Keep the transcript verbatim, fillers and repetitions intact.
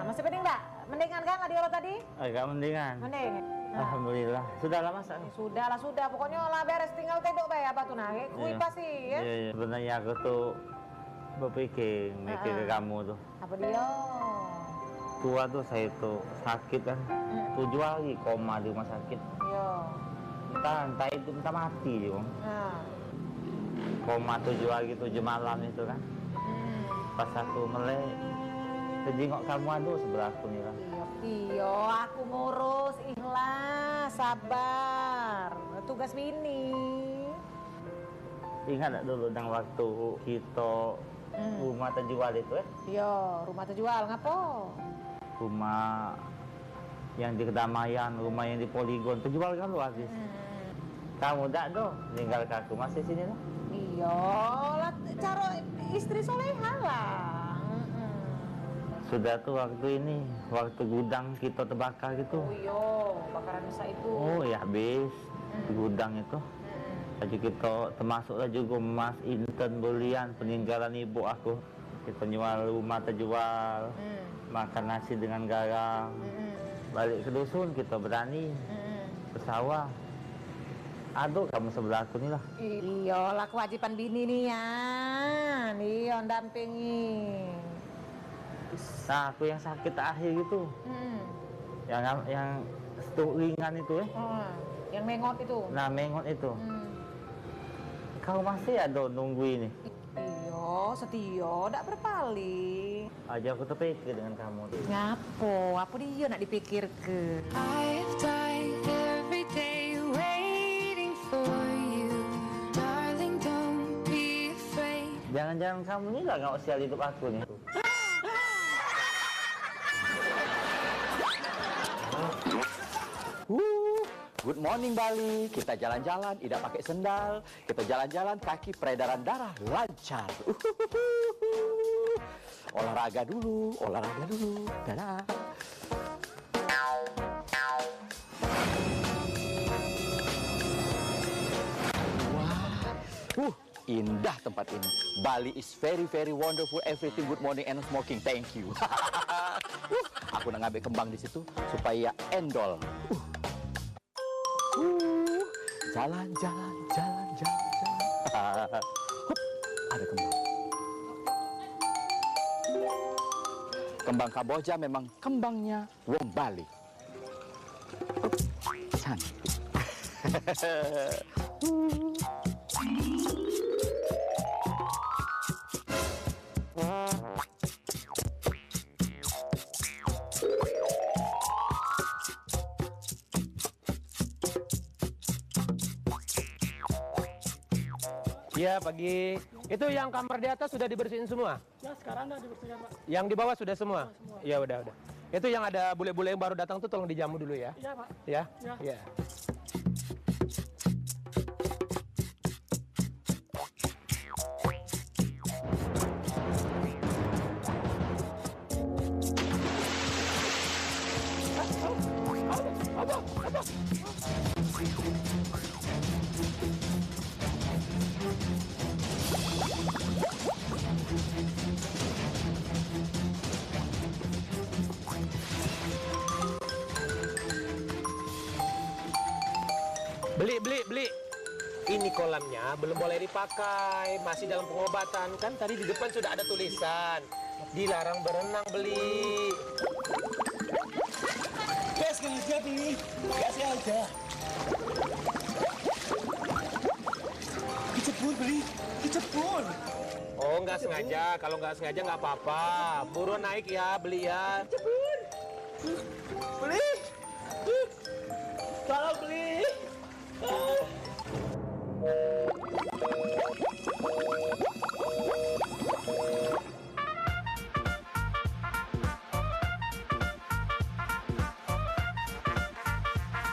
Masih pening dak? Mendingan kan lah diolo tadi? Agak mendingan. Mending. Nah. Alhamdulillah. Sudah lah masak? Ya, sudah lah, sudah. Pokoknya lah beres, tinggal tedok bae apa tu nah. Kui pasti ya. Iya, iya. Sebenarnya aku tuh berpikir, mikir ke kamu tuh. Apa dia? Tua tuh saya tuh sakit kan. Hmm. Tujuh hari koma di rumah sakit. Iya. Entah, entah hidup, entah mati dia, Bang. Nah. Koma tujuh hari tujuh malam itu kan. Hmm. Pas aku melek, tejingok kamu ado sebelah aku ni lah. Iyo, iyo, aku ngurus, ikhlas, sabar. Tugas bini. Ingat dak dulu nang waktu kito rumah tejual itu, eh? Iyo, rumah tejual, ngapo? Rumah yang di kedamaian, rumah yang di Poligon, tejual kan lu habis. Hmm. Kamu dak do, ninggal aku masih sini lah. Iyo lah, caro istri soleha lah. Hmm. Sudah tuh waktu ini, waktu gudang kita terbakar gitu. Oh iyo, bakaran besar itu. Oh ya habis, hmm, gudang itu. Hmm. Laju kita termasuklah juga emas inten berlian peninggalan ibu aku. Kita nyual rumah terjual, hmm, makan nasi dengan garam. Hmm. Balik ke dusun kita berani, hmm, ke sawah. Aduk kamu sebelah aku ni lah. Iyolah kewajiban bini ni ya. Ni yang dampingi. Nah, aku yang sakit terakhir gitu. Hmm. Yang yang stroke ringan itu eh. Oh, yang mengot itu. Nah, mengot itu. Hmm. Kau masih ada nunggu ini? Iyo, setio, dak berpaling. Aja aku terpikir dengan kamu. Ngapo? Apa dia nak dipikirke? I've died every day waiting for you. Darling, don't be afraid. Jangan-jangan kamu ni lah ngawak sial hidup aku ni. Uh, good morning Bali. Kita jalan-jalan, idak pakai sendal. Kita jalan-jalan, kaki peredaran darah lancar. Olahraga dulu, olahraga dulu. Dadah. Wah, uh, indah tempat ini. Bali is very, very wonderful. Everything good morning and smoking. Thank you. Uh, aku nak ngambil kembang di situ supaya endol. Uh. Uh, jalan, jalan, jalan, jalan, jalan. Hup, ada kembang. Kembang kamboja memang kembangnya wong Bali. Hup, cantik. Iya, pagi. Itu yang kamar di atas sudah dibersihin semua? Ya, sekarang udah dibersihin, Pak. Yang di bawah sudah semua? Sudah semua. Ya, udah, udah. Itu yang ada bule-bule yang baru datang tuh tolong dijamu dulu ya. Iya, Pak. Ya? Iya. Iya. Beli, beli, beli. Ini kolamnya belum boleh dipakai, masih dalam pengobatan. Kan tadi di depan sudah ada tulisan, dilarang berenang, beli. Gas sengaja, beli. Gas sengaja. Kecebur, beli. Kecebur. Oh, nggak sengaja. Kalau nggak sengaja, nggak apa-apa. Buruan naik ya, beli ya.